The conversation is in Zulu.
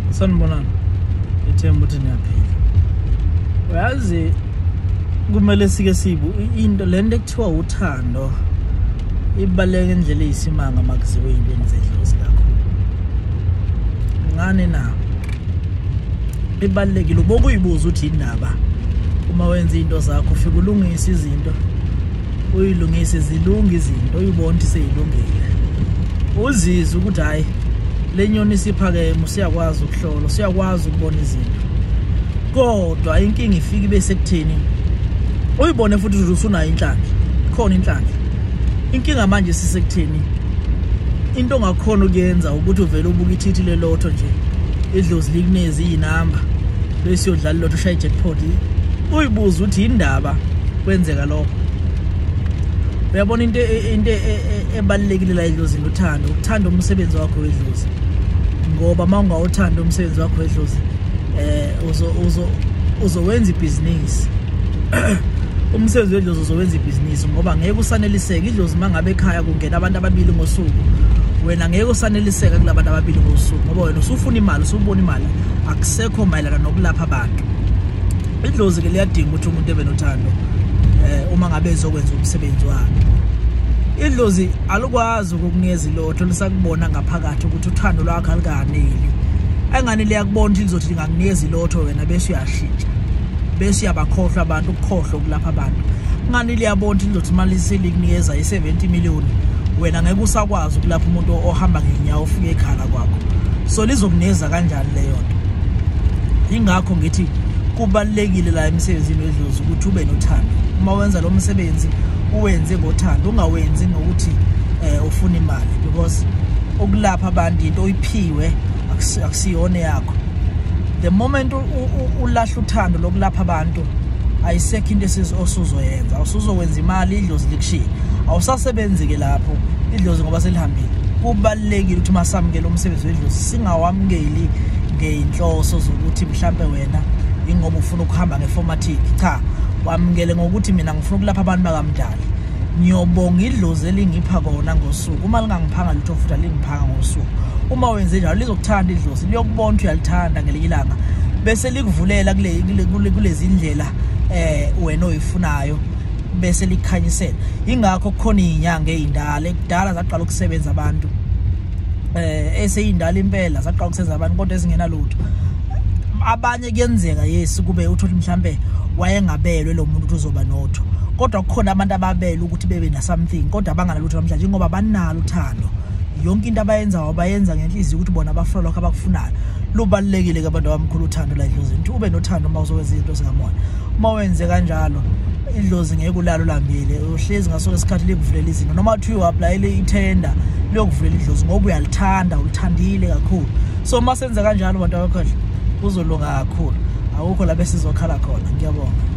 Sanibonani, ithemba ukuthi niyaphila. Uyazi kumele sike sibu into lento ekuthiwa uthando ibaluleke ngendlela eyisimanga makuziwe ey'ntweni zedlozi kakhulu. Ngani na? Ibalulekile ubokuyibuza ukuthi indaba uma wenza into zakho ufike ulungise izinto, uyilungise zilunge izinto, uyibone ukuthi seyilungile, uzizwe ukuthi hhayi le nyoni isiphakeme, usiyakwazi ukuhlola, usiyakwazi ukubona izinto. Kodwa inkinga ifike ibe sekutheni uyibone futhi ukuthi usunayo inhlanhla, ikhona inhlanhla. Inkinga manje sisekutheni into ongakhona ukuyenza ukuthi uvele ubuke ithithi lelotho nje, idlozi likunezi iy'namba bese uyodlala ilotho ushaye i-jackpot, uyibuze ukuthi indaba kwenzeka lokho. Uyabona into ebalulekile la edlozini, uthando, ukuthanda umsebenzi wakho wedlozi. Ngoba uma ungawuthanda umsebenzi wakho wedlozi uzowenza ibhizinisi. Umsebenzi wedlozi uzowenza ibhizinisi ngoba ngeke usaneliseke. Idlozi uma ngabe ekhaya kungena abantu ababili ngosuku, wena ngeke usaneliseka kulabantu ababili ngosuku ngoba wena usufuna imali, usubona imali, akusekho mayelana nokulapha abantu. Idlozi-ke liyadinga ukuthi umuntu ebe nothando uma ngabe ezokwenza umsebenzi wakhe. Idlozi alukwazi ukukunikeza ilotho lisakubona ngaphakathi ukuthi uthando lwakho alukaneli. Engani liyakubona ukuthi lizothi lingakunikeza ilotho wena bese uyashintsha, bese uyabakhohlwa abantu, ukukhohlwa ukulapha abantu. Ngani liyabona ukuthi lizothi imali selikunikeza i-70 million, wena ngeke usakwazi ukulapha umuntu ohamba ngenyawo ufike ekhala kwakho. So lizokunikeza kanjani leyo nto? Ingakho ngithi kubalulekile la emsebenzini wedlozi ukuthi ube nothando. Uma wenza lo msebenzi uwenze ngothando, ungawenzi ngokuthi ufuna imali, because ukulapha abantu into oyiphiwe akusiyona yakho. The moment ulahla uthando lokulapha abantu, ayisekho into osuzoyenza, awusuzowenza imali, idlozi likushiye, awusasebenzi-ke lapho idlozi ngoba selihambile. Kubalulekile ukuthi uma samukele umsebenzi wedlozi singawamukeli ngey'nhloso zokuthi mhlampe wena ingoba ufuna ukuhamba ngeformatic. Cha, wamukele ngokuthi mina ngifuna ukulapha abantu bakamdali, ngiyobonga idlozi elingipha kona ngosuku. Uma lingangiphanga lutho futhi alingiphanga ngosuku. Uma wenze njalo lizokuthanda idlozi, liyokubona ukuthi uyalithanda ngelinye ilanga, bese likuvulela kulezi ndlela wena oyifunayo, bese likukhanyisela. Ingakho kukhona iy'nyanga ey'ndala ekudala zaqala ukusebenza abantu, eseyindala impela zaqala ukusebenza abantu kodwa ezingenalutho. Abanye kuyenzeka yes kube uthole mhlambe wayengabelwe lo muntu ukuthi uzoba notho, kodwa kukhona abantu ababelwe ukuthi bebe na something kodwa abanganalutho namhlanje ngoba banalo uthando. Yonke into abayenzayo bayenza ngenhliziyo ukuthi bona bafuna lokho abakufunayo. Lubalulekile ke abantu abamkhulu uthando la edlozini, ukuthi ube nothando uma uzowenza izinto zikamoya. Uma wenze kanjalo idlozi ngeke ulale ulambile, uhlezi ngaso lesikhathi likuvulela izinto. Noma kuthiwa u-applyele ithenda liyokuvulela idlozi ngoba uyalithanda, ulithandile kakhulu. So uma senza kanjalo bantu abakhohle kuzolunga kakhulu, akukho la besizokhala khona. Ngiyabonga.